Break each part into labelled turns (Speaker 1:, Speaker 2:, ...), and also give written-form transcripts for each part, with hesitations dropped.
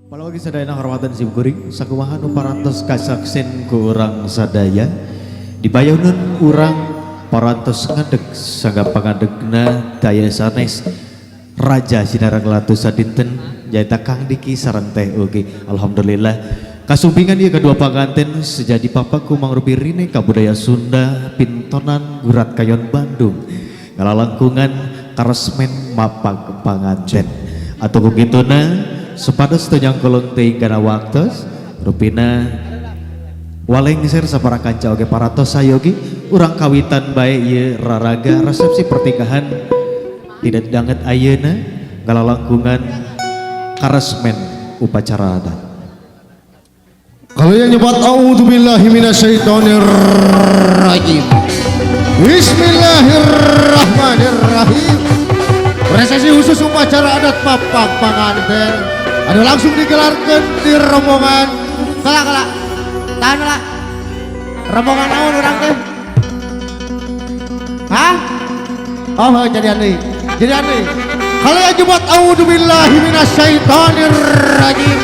Speaker 1: Palawagi sadayana hormatan sim kuring, sakumaha nu parantos kasaksen ku urang sadaya dibayunun urang parantos ngadeg sangga pangadegna daya sanes Raja Sinarang Latu sadinten nyaeta Kang Diki sareng Teh Ugi. Alhamdulillah kasumpingan ieu kedua panganten sejadi papaku mangrupi rine kabudaya Sunda pintonan gurat kayon Bandung ngalalangkungan karesmen mapag panganten atau kukituna supados teu nyangkolong teuing kana waktos rupina walengser sapara kanca oge paratos sayogi urang kawitan bae ieu raraga resepsi pernikahan tidak danget ayeuna ngalalangkungan karesmen upacara adat.
Speaker 2: Kalau yang nyebat a'udzubillahi minasyaitonirrajim. Bismillahirrahmanirrahim. Resesi khusus upacara adat mapag panganten. Anu langsung digelarkan di rombongan.
Speaker 3: Kala kala. Tahan lah. Rombongan naon urang teh? Hah?
Speaker 2: Oh, jadi aneh. Jadi aneh. Kalau yang nyebat a'udzubillahi minasyaitonirrajim.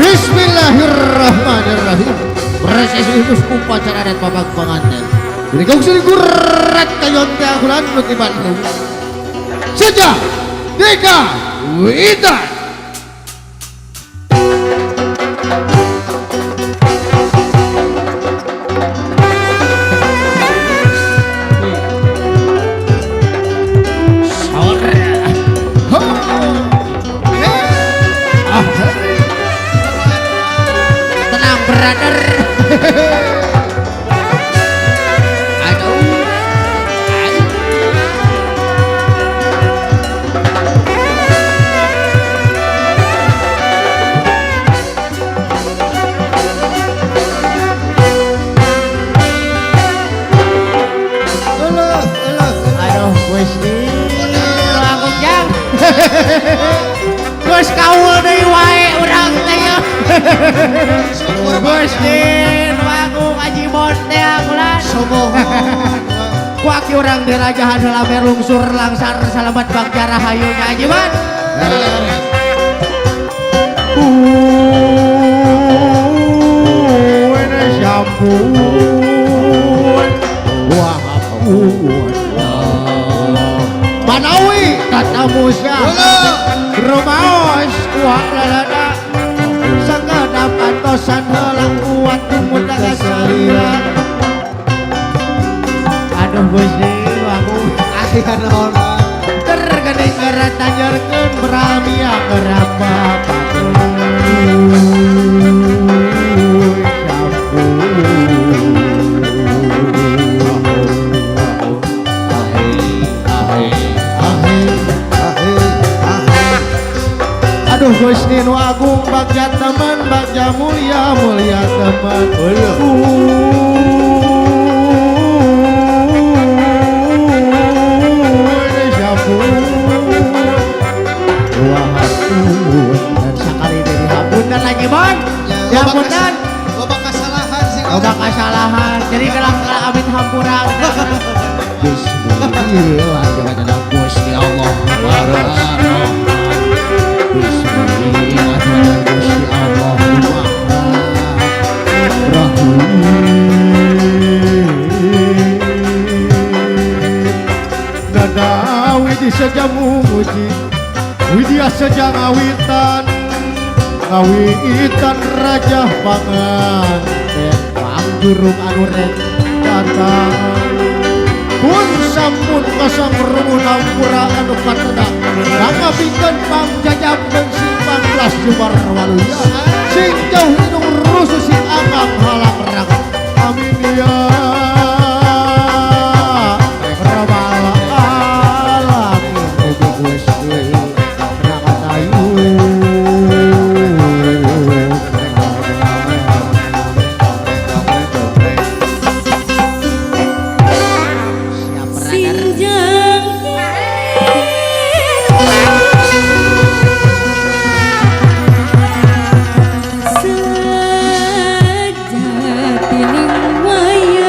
Speaker 2: Bismillahirrahmanirrahim. Resesi khusus upacara adat mapag panganten. Jadi kau sini gurat kayon teh akulan di Bandung. Sejak tiga wita.
Speaker 3: Tenang brother. Aduh.
Speaker 2: Elah, elah.
Speaker 3: Aduh Gusti. Aku jang. Geus kaul deui wae urang teh ya. Gusti, nu agung Haji Bon teh akulan.
Speaker 2: Somohon.
Speaker 3: Ku aki urang dirajahan heula lungsur langsar salamet bagja rahayu nya Haji Bon.
Speaker 2: Sampun. Wah, ampun.
Speaker 3: Manawi kata Musa rumaos kuat lalada sakedap antosan heula kuat tumuta salira. Aduh Gusti aku
Speaker 2: Aya naon.
Speaker 3: tergeuning geura tanjerkeun beramia gerapa Aduh Gusti nu agung bagja teman bagja mulia mulia teman. Dan sekali dari hapunten lagi Bon. Ya hapunten.
Speaker 4: Loba kesalahan sih.
Speaker 3: Loba kesalahan. Jadi gelang gelang amit hampura.
Speaker 2: Bismillahirrahmanirrahim. Gusti Allah. Bismillahirrahmanirrahim. Gusti Allah. Rahim. Nada wiji sejamu muji Widya seja ngawitan ngawitan raja panganten pangjurung anu rek datang pun sampun kosong rumun ampura anu kateda ngabikeun pangjajabkeun sing panglas jubar waluya sing jauh inung rusuh sing angam halang raga amin ya rabbal alamin. Gusti
Speaker 5: Sejatining wayang.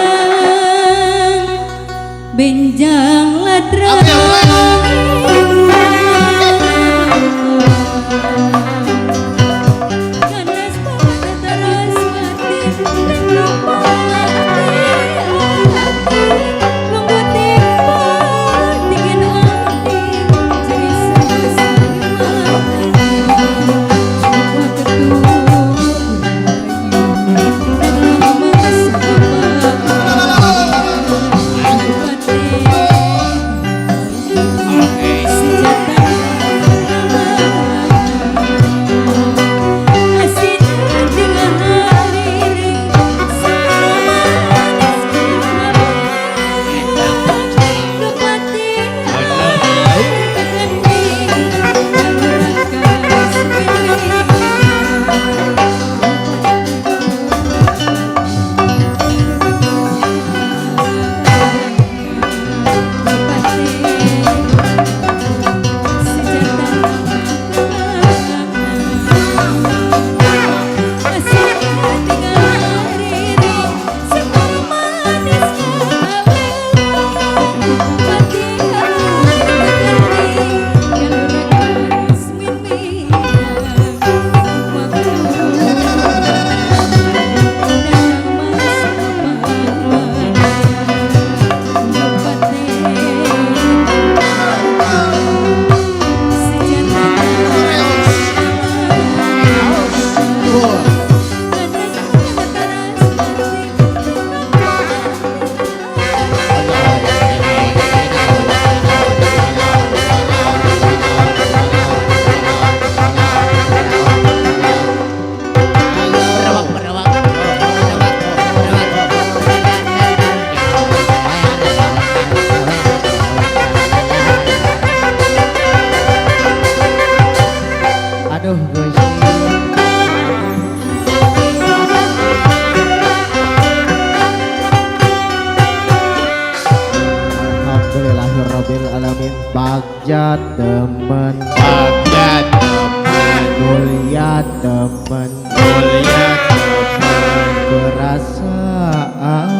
Speaker 3: Mulia teman, mulia teman perasaan.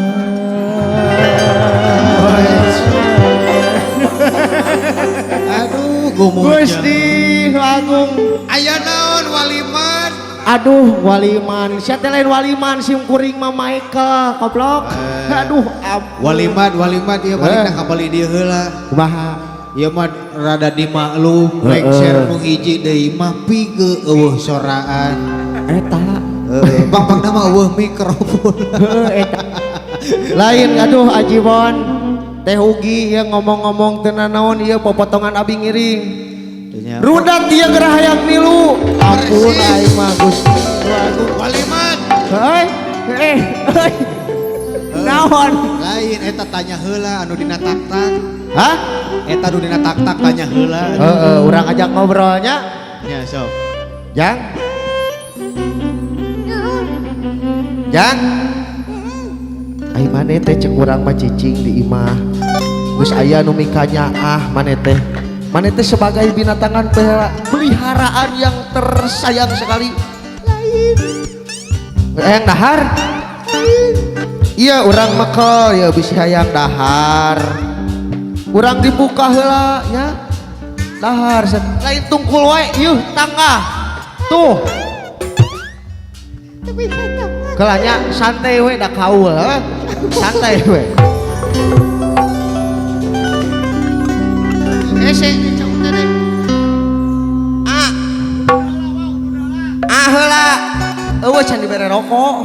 Speaker 4: Aduh, gumun.
Speaker 3: Gusti Agung.
Speaker 4: Aya naon waliman?
Speaker 3: Aduh, waliman. Sia teh lain waliman sim kuring mah Michael, koplok. Aduh, ampun.
Speaker 4: Waliman, waliman ieu balik ka bali dieu heula.
Speaker 3: Kumaha?
Speaker 4: Ieu mah rada dimaklum, lengser nu hiji deui mah pige eueuh soraan.
Speaker 3: Eta.
Speaker 4: Heeh, pang-pangna mah eueuh mikrofon.
Speaker 3: Heeh, eta. Lain aduh Ajibon. Teh Ugi ieu ngomong-ngomong teu nanaon ieu popotongan abi ngiring. Rudat ieu geura hayang milu. Ampun aing mah Gusti Agung.
Speaker 4: Waliman.
Speaker 3: Heuy, eh, heuy. Naon?
Speaker 4: Lain eta tanya heula anu dina tak-tak.
Speaker 3: Hah?
Speaker 4: Eta anu dina tak-tak tanya heula.
Speaker 3: Heeh, urang ajak ngobrolnya.
Speaker 4: Nya sok.
Speaker 3: Jang. Jang. Ai maneh teh cek urang mah cicing di imah. Geus aya nu mikanyaah maneh teh. Maneh teh sebagai binatangan peliharaan yang tersayang sekali. Lain. Hayang dahar? Lain. Iya urang mekel ya bisi hayang dahar. Urang dibuka heula nya. Dahar set. Lain tungkul wae yeuh tangga. Tuh. Kelanya santai we da kaul, eh. Santai we. Hese cau teh deh. Ah. Ah heula. Eueuh can dibere rokok.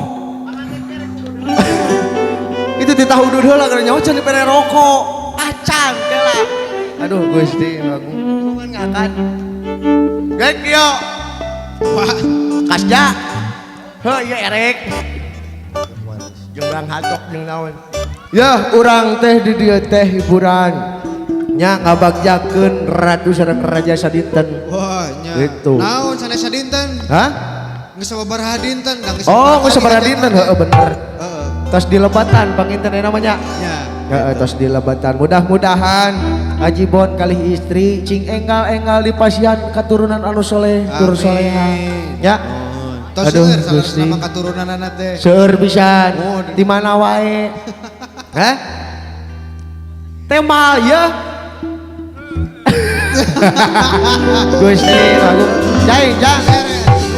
Speaker 3: Itu titah udud heula gara nyawa can dibere rokok. Acan heula. Aduh Gusti aku ngakan. Gek ieu.
Speaker 4: Pak,
Speaker 3: Kasja. Heuh ieu erek. Jeung urang hatok jeung naon. Yah urang teh di dieu teh hiburan. Nya ngabagjakeun ratu sareng raja sadinten.
Speaker 4: Wah, nya.
Speaker 3: Gitu.
Speaker 4: Naon sanes sadinten?
Speaker 3: Hah?
Speaker 4: Geus sababaraha dinten, da geus
Speaker 3: Oh, geus sabaraha dinten heeh bener.
Speaker 4: Heeh.
Speaker 3: Tos dilebatan panginten aya namanya.
Speaker 4: Nya.
Speaker 3: Heeh, tos dilebatan. Mudah-mudahan Haji Bon kalih istri cing enggal-enggal di pasian katurunan anu soleh, tur soleha. Ya.
Speaker 4: Tos
Speaker 3: Aduh,
Speaker 4: seueur
Speaker 3: Gusti.
Speaker 4: sama katurunanana teh.
Speaker 3: Seueur pisan.
Speaker 4: Oh,
Speaker 3: Di mana wae? Hah? Temal ya. Gusti Agung. Jai, jang.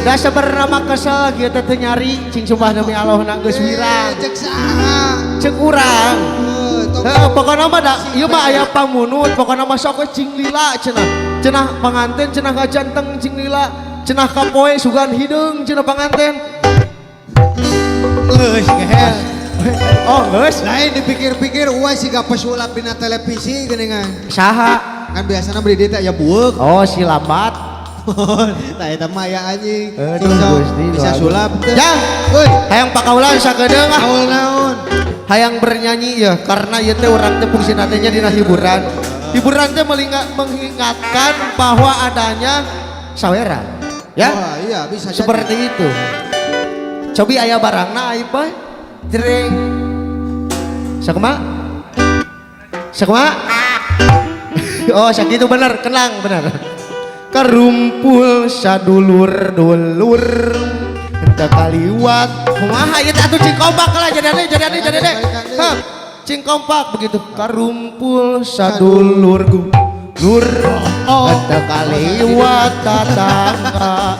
Speaker 3: Da sebenarnya mah kesel kieu teh teu nyari cing sumpah demi Allah na geus wirang.
Speaker 4: Cek saha?
Speaker 3: Cek urang.
Speaker 4: Heuh,
Speaker 3: Heeh, pokona mah da ieu mah aya pamunut, pokona mah sok we cing lila cenah. Cenah panganten cenah ngajanteng cing lila, cenah kapoe sugan hideung cenah panganten.
Speaker 4: Geus ngehel.
Speaker 3: Oh, geus.
Speaker 4: Lain dipikir-pikir uai siga pesulap dina televisi geuningan.
Speaker 3: Saha?
Speaker 4: Kan biasana beli dieu teh aya bueuk.
Speaker 3: Oh, si lambat.
Speaker 4: Tah eta mah aya anjing.
Speaker 3: Aduh, Gusti,
Speaker 4: bisa
Speaker 3: doa.
Speaker 4: sulap teh.
Speaker 3: Jang,
Speaker 4: Euy,
Speaker 3: hayang pakaulan sakedeung ah.
Speaker 4: kaul naon?
Speaker 3: Hayang bernyanyi ya karena ieu teh urang teh fungsina teh nya dina hiburan. Hiburan teh mengingatkan bahwa adanya sawera. Ya.
Speaker 4: Wah, iya bisa jadi.
Speaker 3: Seperti itu. Cobi aya barangna aing bae. Jreng. Sakumaha? Sakumaha? Oh, sakitu bener, kenang bener. Kerumpul sadulur-dulur henteu kaliwat. Kumaha ieu teh atuh cing kompak lah jadiane jadiane jadiane. Hah, cing kompak begitu. Karumpul sadulur lur henteu kaliwat tatangga.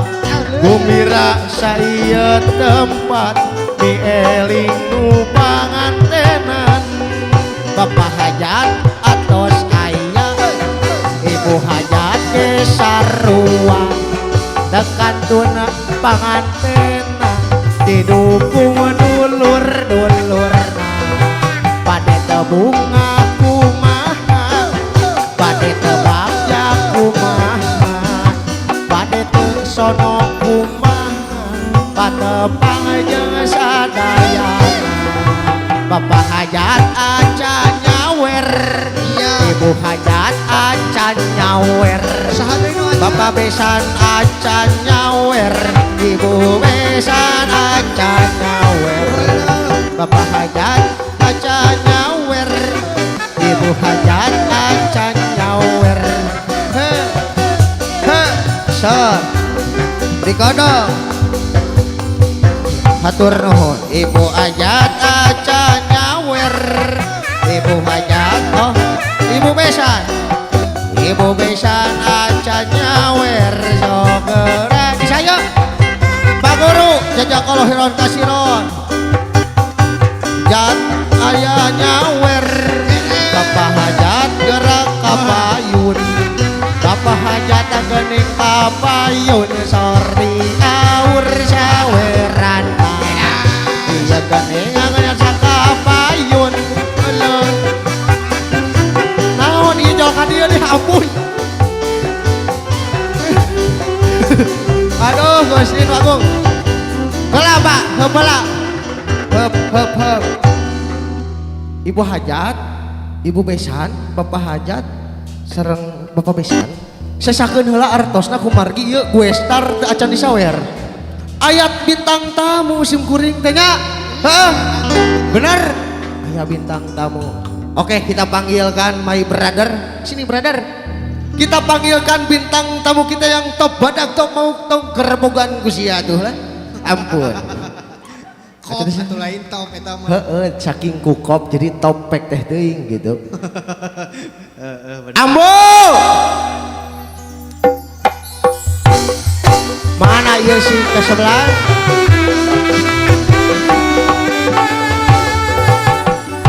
Speaker 3: Gumira saieu tempat dieling nu pangantenan. Bapak hajat atos aya, ibu hajat ge sarua. Tekantuna pangantenan didukung dulur-dulurna. Bade teu bunga kumaha, bade teu bagja kumaha, bade teu sono kumaha, patepang jeung sadayana. Bapak hajat acan nyawer,
Speaker 4: Iya.
Speaker 3: ibu hajat acan nyawer,
Speaker 4: Saha deui nu acan?
Speaker 3: bapak besan acan nyawer, ibu besan acan nyawer, bapak hajat acan nyawer, ibu hajat acan nyawer. He, he, so. Di Dikodong. Hatur nuhun Ibu hajat acan nyawer. Ibu hajat oh Ibu besan. Ibu besan acan nyawer sogera di saya. Pak Guru jajak kolohiron kasiron. Jat aya nyawer. Bapak hajat gerak kapayun. Bapak hajat gening kapayun sorry aur saweran. Iya gening gening sakapayun. Eleuh. Naon ieu jol ka dieu deh ampun. Aduh Gusti Agung. Heula Pak, heup heula. Heup heup heup. Ibu hajat, ibu besan, bapak hajat, sareng bapak besan. Sesakeun heula artosna kumargi ieu gue star teu acan disawer. Ayat bintang tamu sim kuring teh nya. Heuh. Bener. Aya bintang tamu. Oke, kita panggilkan my brother. Sini brother. Kita panggilkan bintang tamu kita yang top badak top mau top gerbogan kusia tuh lah. Ampun.
Speaker 4: Kop atau lain top eta mah.
Speaker 3: Heeh, saking kukop jadi topek teh teuing gitu. Ambo. Mana ieu si ke sebelah?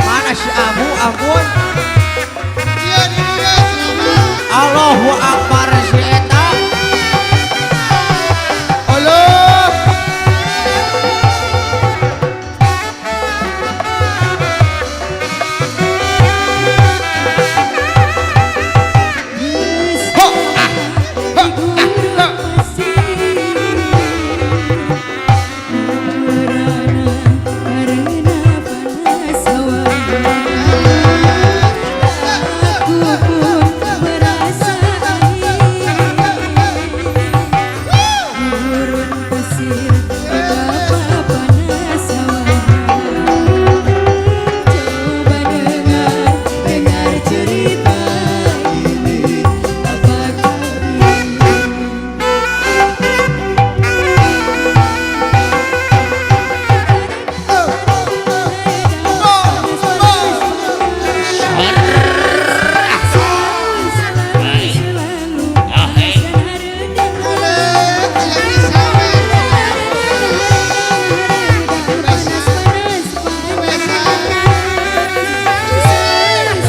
Speaker 3: Mana si Abu? Ampun.
Speaker 4: Iya di dieu selamat.
Speaker 3: Allahu Akbar si eta. Allah. Ho, ah, ho, ah, ho.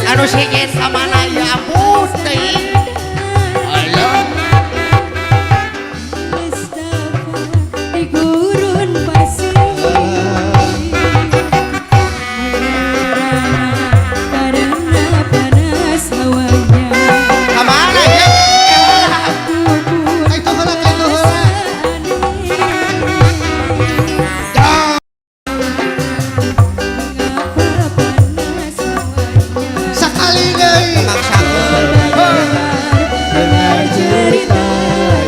Speaker 3: Anu sejen kamana ya ampun teuing. Allah.
Speaker 5: Di gurun pasir karena panas hawanya.
Speaker 3: Kamana ya?
Speaker 5: Aku pun
Speaker 4: Itu heula, itu heula.
Speaker 5: Mengapa panas hawanya?
Speaker 4: Sakali deui.
Speaker 5: Dengar cerita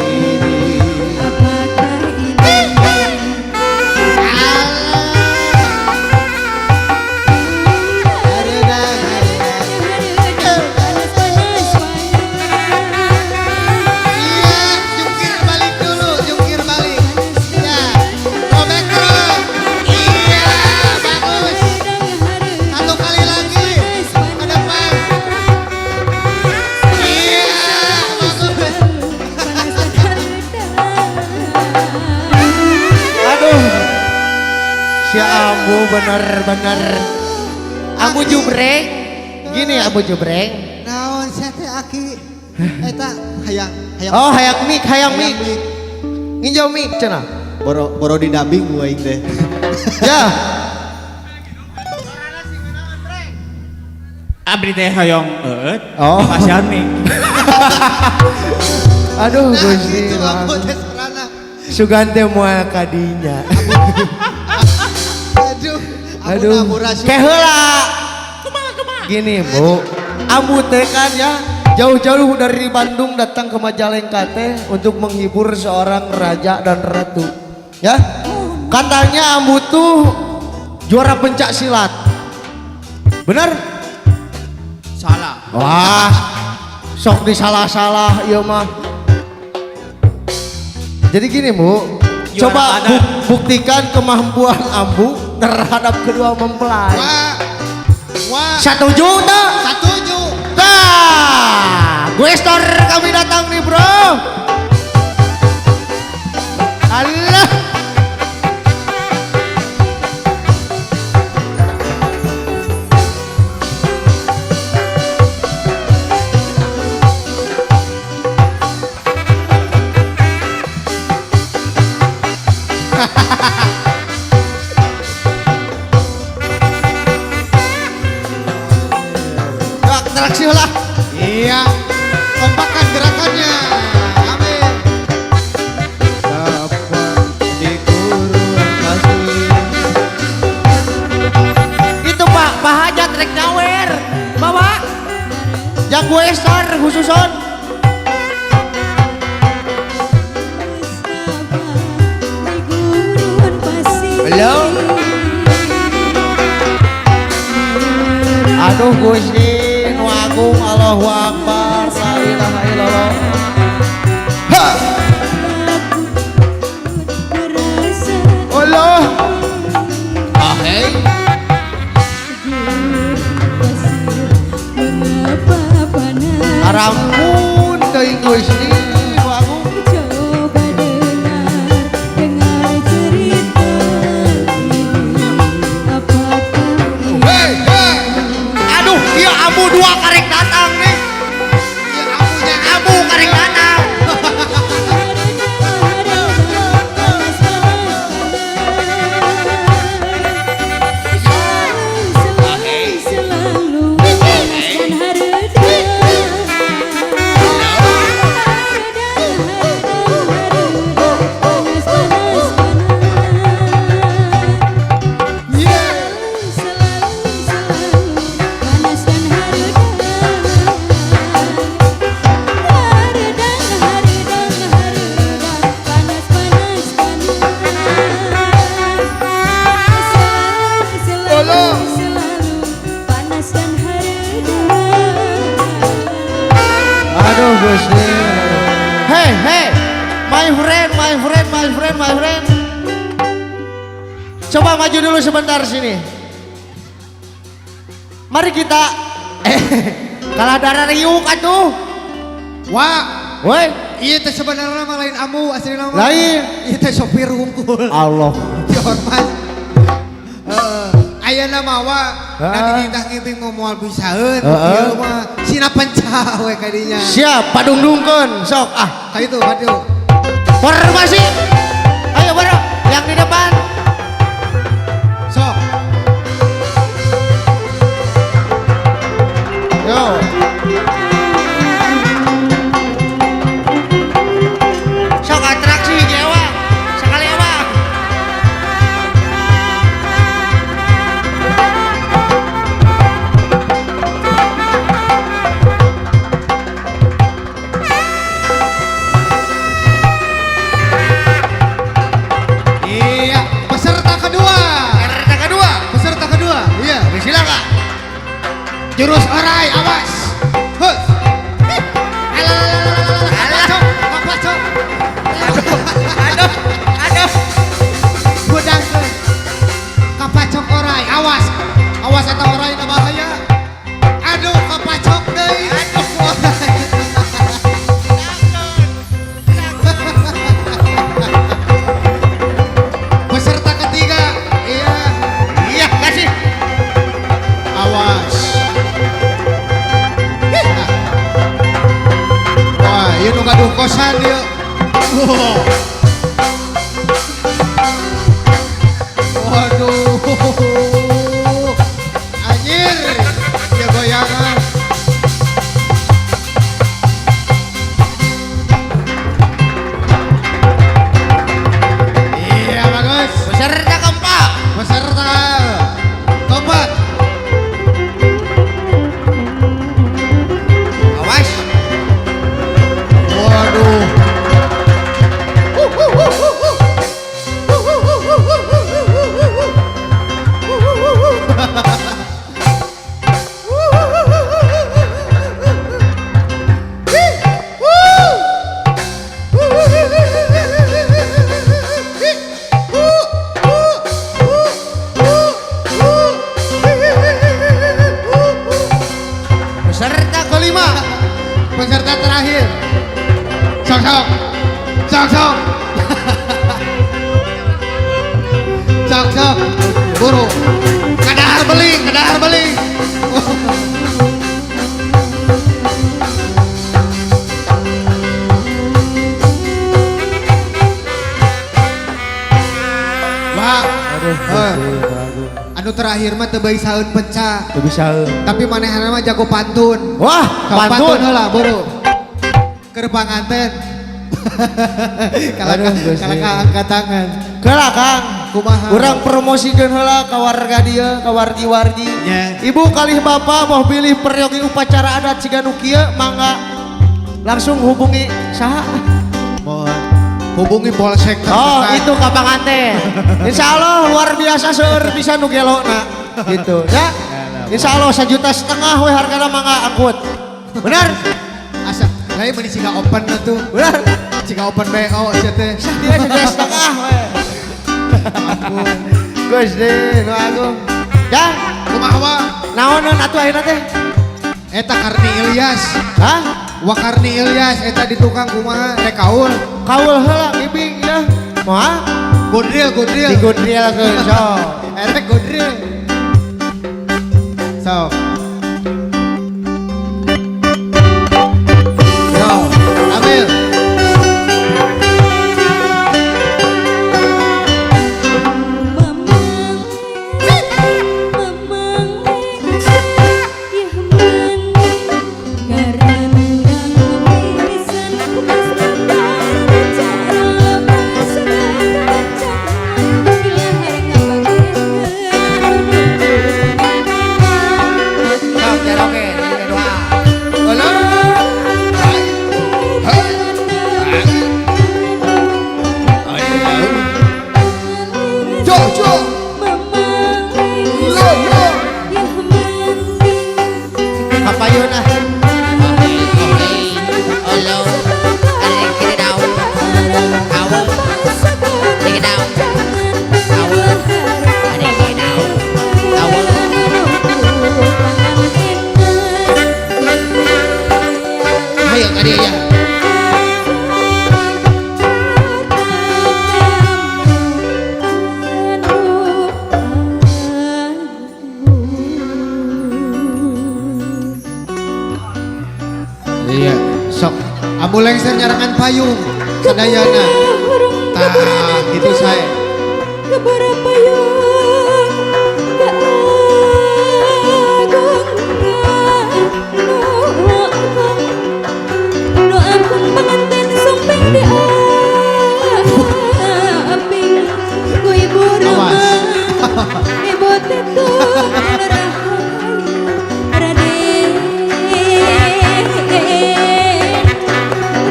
Speaker 5: ini, apakah ini?
Speaker 4: Iya, jungkir balik dulu, jungkir balik. Ya. Robek terus. Iya, bagus. Satu kali lagi. Ke depan. Iya, bagus.
Speaker 3: Aduh. Si Ambu bener-bener. Ambu jubreng. Gini Ambu jubreng.
Speaker 4: Naon sia teh aki? Eta hayang hayang.
Speaker 3: Oh, hayang mik, hayang mik. Nginjau mik cenah.
Speaker 4: Boro boro di dubbing gua aing teh.
Speaker 3: Ya.
Speaker 6: Abdi teh hoyong eueut.
Speaker 3: Oh.
Speaker 6: Pasihan mik.
Speaker 3: Aduh
Speaker 4: Nah,
Speaker 3: Gusti.
Speaker 4: gitu Ambu teh sorana.
Speaker 3: Sugan teh moal kadinya.
Speaker 4: Aduh, Ambu
Speaker 3: Aduh.
Speaker 4: nabura syukur.
Speaker 3: Keheula. Gini, Bu. Ambu teh kan ya jauh-jauh dari Bandung datang ke Majalengka teh untuk menghibur seorang raja dan ratu. Ya. Katanya Ambu tuh juara pencak silat. Benar?
Speaker 4: Salah.
Speaker 3: Wah. Sok disalah-salah ieu mah. Jadi gini Bu,
Speaker 6: Juara
Speaker 3: coba
Speaker 6: badan.
Speaker 3: buktikan kemampuan Ambu terhadap kedua mempelai.
Speaker 4: Wah. Wah.
Speaker 3: Setuju tak?
Speaker 4: Setuju.
Speaker 3: Nah, gue store kami datang nih bro. Allah. Yuk, atraksi lah.
Speaker 4: Iya. Kompakan gerakannya. Amin.
Speaker 1: Di gurun pasir.
Speaker 3: Itu Pak, Pak Hajat rek nyawer. Bawa. Yang gue star khususon.
Speaker 5: Di gurun pasir.
Speaker 3: Halo? Aduh Gusti, nu agung Allahu Akbar, la ilaha illallah. Ha!
Speaker 5: Aku merasa
Speaker 3: Allah. Ah, hey.
Speaker 5: pasir mengapa panas.
Speaker 3: Arampun teuing Gusti, nu agung.
Speaker 5: Coba dengar, dengar cerita ini. Apakah ini
Speaker 4: Hei, hei.
Speaker 3: Aduh, iya ambu dua karek datang nih.
Speaker 4: Ya ambunya.
Speaker 3: Ambu karek datang.
Speaker 5: panas panas panas selalu selalu panas dan hareudang hareudang hareudang panas panas panas
Speaker 4: Iya.
Speaker 5: selalu selalu panas dan hareudang hareudang hareudang hareudang panas panas panas selalu selalu selalu panas dan hareudang.
Speaker 3: Aduh Gusti. Hey, hey. My friend, my friend, my friend, my friend. Coba maju dulu sebentar sini. Mari kita kalah darah riuk atuh.
Speaker 4: Wah.
Speaker 3: Woi,
Speaker 4: Iya teh sebenarnya mah lain ambu asli nama.
Speaker 3: Lain.
Speaker 4: Iya teh sopir hungkul.
Speaker 3: Allah.
Speaker 4: Dihormat. Heeh. Ayeuna mah wa
Speaker 3: Heeh.
Speaker 4: nanti ditah ngibing mau moal bisaeun.
Speaker 3: Heeh.
Speaker 4: Ieu mah sina penca we ka dinya.
Speaker 3: Siap, padungdungkeun. Sok ah.
Speaker 4: Ka itu aduh.
Speaker 3: Formasi. Ayo bro, yang di depan.
Speaker 4: Sok.
Speaker 3: Yo. Sok atraksi Jawa. Sekali apa?
Speaker 4: Iya, peserta kedua.
Speaker 3: Peserta kedua.
Speaker 4: Peserta kedua. Iya.
Speaker 3: Silakan.
Speaker 4: Jurus orai, awas. Hus. Alah, alah, alah, alah.
Speaker 3: Aduh, aduh.
Speaker 4: Budangkeun. Kapacok orai, awas. Awas eta orai na bahaya. Aduh, kapacok deui. Aduh, orai. Peserta ketiga, iya.
Speaker 3: Iya, kasih.
Speaker 4: Awas. Pak.
Speaker 3: Aduh,
Speaker 4: Eh.
Speaker 3: Gusti Agung.
Speaker 4: Anu terakhir mah teu bae saeun pecah.
Speaker 3: Teu bisa.
Speaker 4: Tapi manehna mah jago pantun.
Speaker 3: Wah,
Speaker 4: Kau pantun
Speaker 3: pantun.
Speaker 4: heula buru. Keur panganten.
Speaker 3: Aduh, Gusti.
Speaker 4: Kalaka angkat tangan.
Speaker 3: Keula Kang.
Speaker 4: Kumaha?
Speaker 3: Urang promosikeun heula ka warga dieu, ka wargi-wargi.
Speaker 4: Nya.
Speaker 3: Ibu kalih bapak mau pilih peryogi upacara adat siga nu kieu mangga langsung hubungi saha?
Speaker 4: Mohon hubungi polsek
Speaker 3: Oh,
Speaker 4: terdekat.
Speaker 3: itu ka panganten. Insya Allah luar biasa seueur bisa nu gelona gitu ya. Insya Allah 1,5 juta we hargana mangga angkut. Benar?
Speaker 4: Asa, lain meuni siga open atuh.
Speaker 3: Benar?
Speaker 4: Siga open BO sia teh.
Speaker 3: Dia 1,5 juta we. Gusti nu agung. Ya,
Speaker 4: Kumaha wa?
Speaker 3: naoneun atuh ayeuna teh?
Speaker 4: Eta Karni Ilyas.
Speaker 3: Hah?
Speaker 4: Wa Karni Ilyas eta di tukang kumaha rek kaul.
Speaker 3: Kaul heula ngibing ya. Moal?
Speaker 4: Godril, godril.
Speaker 3: Digodrilkeun sok.
Speaker 4: Erek godril. Sok. Yo, ambil.
Speaker 5: Mamang, mamang, ya karena pisan cara
Speaker 3: Sok jaroke, ini doa.
Speaker 4: Halo. Hai. Hai. Hai. Jo, jo. Lo, lo.
Speaker 3: Kapayun ah.
Speaker 7: Olo, ada yang kiri ada yang kiri awu. Ayo ka dieu ya.
Speaker 4: Iya, sok. Ambu lengser nyarangan payung sadayana. Tah, gitu saya.
Speaker 5: Kebara payung keagungan nu agung panganten sumping di aping ku ibu
Speaker 4: Awas.
Speaker 5: Rama ibu tetun rahayu Raden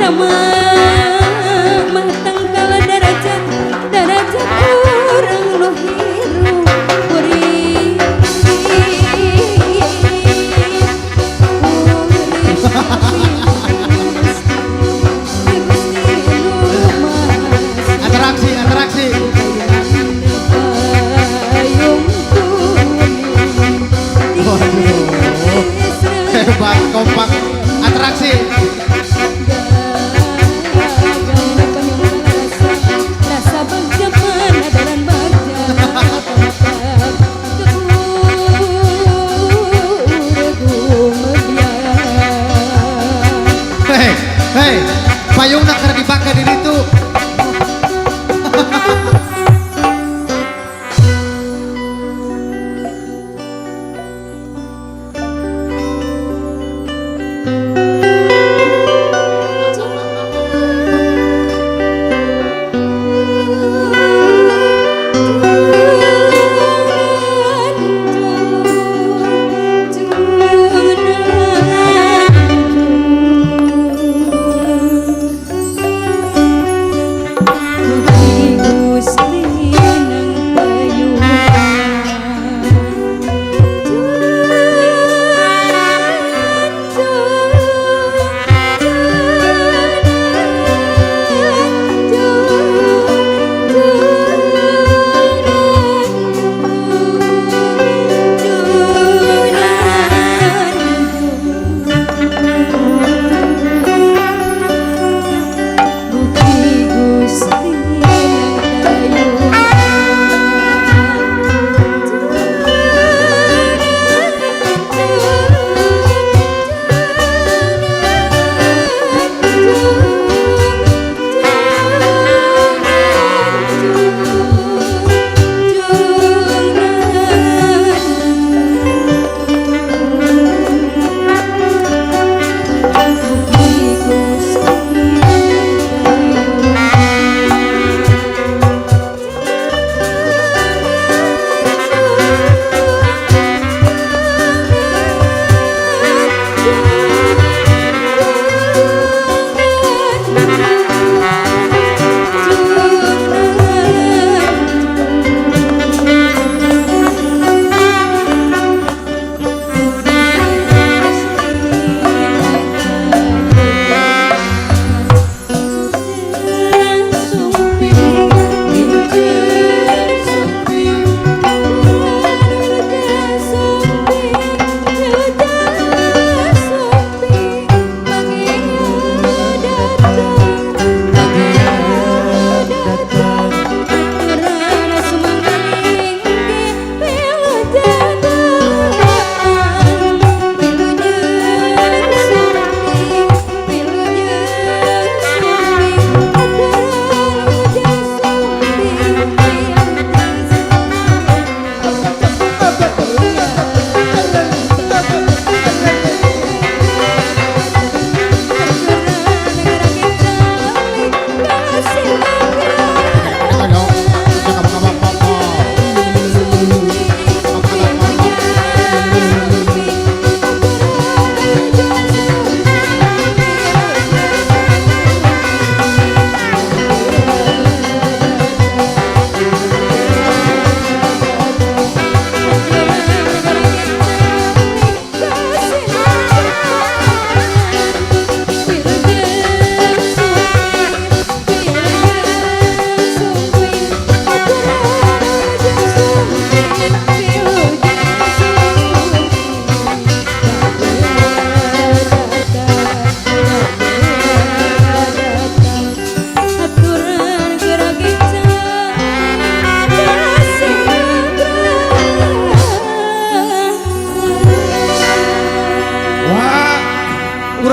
Speaker 5: Rama mah tangkal darajat darajat urang luhur.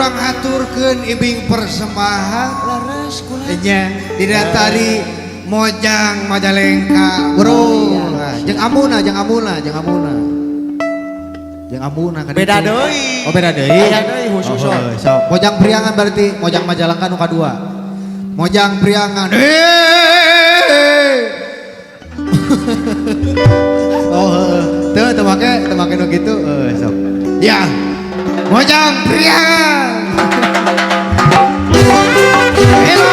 Speaker 4: Urang haturkeun ibing persembahan.
Speaker 3: Leres kula.
Speaker 4: Nya dina tari Mojang Majalengka, bro. Nah, jeung ambuna, jeung ambuna, jeung ambuna. Jeung ambuna ka
Speaker 3: Beda
Speaker 4: ditu.
Speaker 3: deui.
Speaker 4: Oh, beda deui.
Speaker 3: Beda deui, khusus.
Speaker 4: Oh, sok. Mojang Priangan berarti Mojang Majalengka nu kadua. Mojang Priangan. Hei. Oh, heeh. Teu teu make, teu make nu kitu. Heuh, sok. Ya. Mojang Priangan. Hello.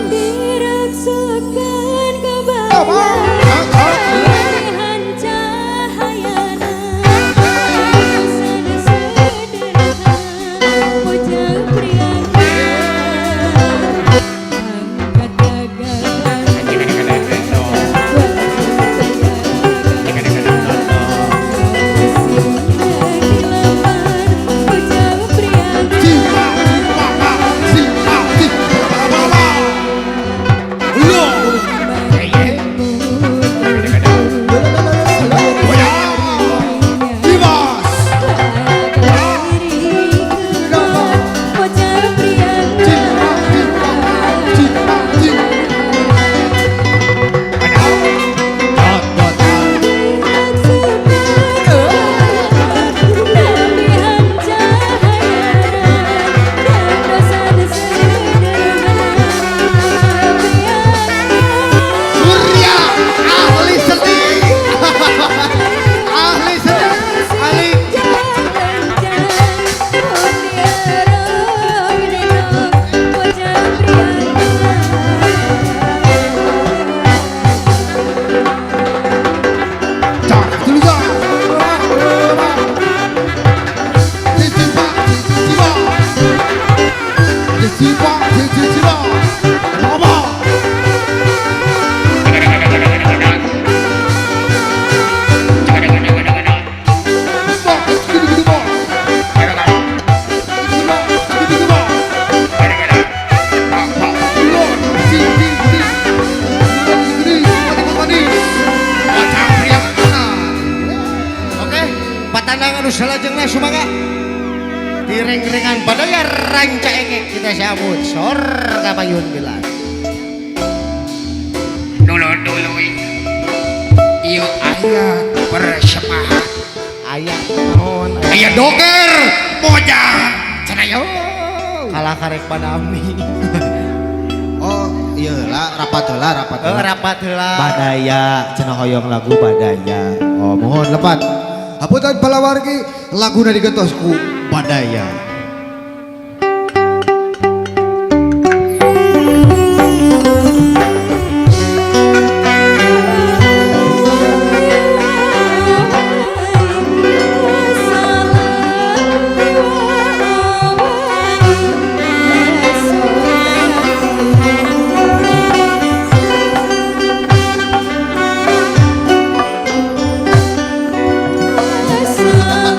Speaker 5: Diraksakan kebaya Pilihan cahayana Sana sederhana Mojang Priangan Angkat dagangan Mojang Priangan
Speaker 4: Surya ahli seni. Ahli seni. Ahli.
Speaker 3: Oke, patandang anu salajengna sumaga. Direng-rengan badaya ranca engek kita sambut sor kapayun bilas.
Speaker 7: Dulu-dulu ieu aya persembahan.
Speaker 3: Aya naon?
Speaker 7: Aya doger Mojang cenah yo.
Speaker 3: Kalah karek padami.
Speaker 4: Oh, iya lah, rapat heula, rapat
Speaker 3: Eh
Speaker 4: heula.
Speaker 3: rapat heula.
Speaker 1: Badaya cenah hoyong lagu Badaya.
Speaker 4: Oh, mohon lepat. Hapunten palawargi laguna digentos ku Badaya.
Speaker 5: Salam.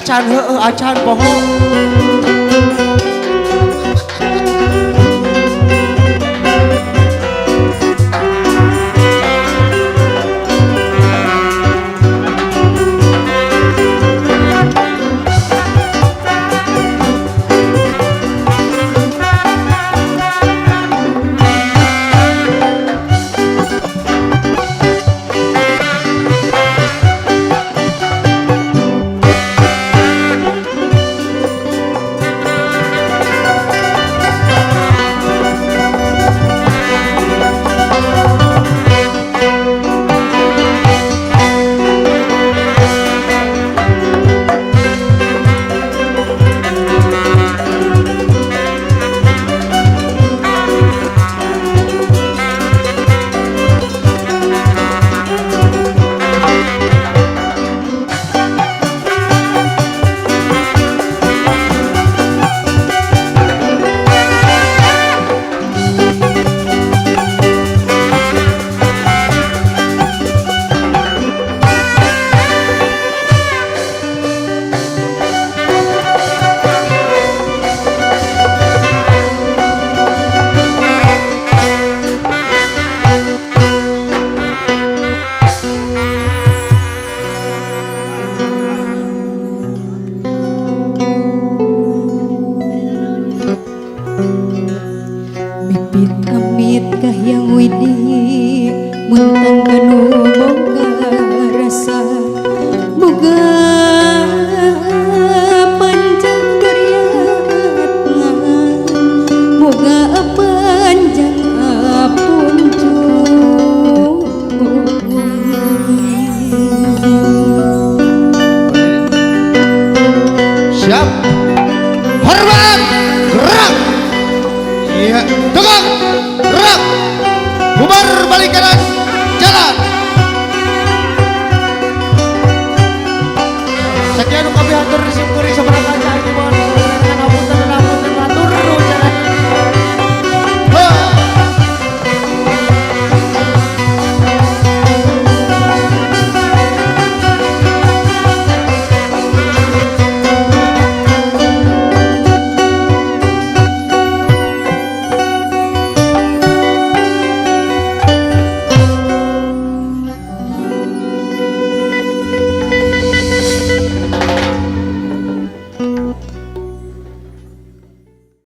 Speaker 3: Acan heueuh acan poho.
Speaker 5: Mipit amit kahiyang widi muntang kanu boga rasa moga panjang duriatna moga panjang apunjung.
Speaker 3: Siap. Hormat. Gerak. Iya, tegak. Gerak. Bubar balik kanan. Jalan.
Speaker 2: Sekian kami hatur.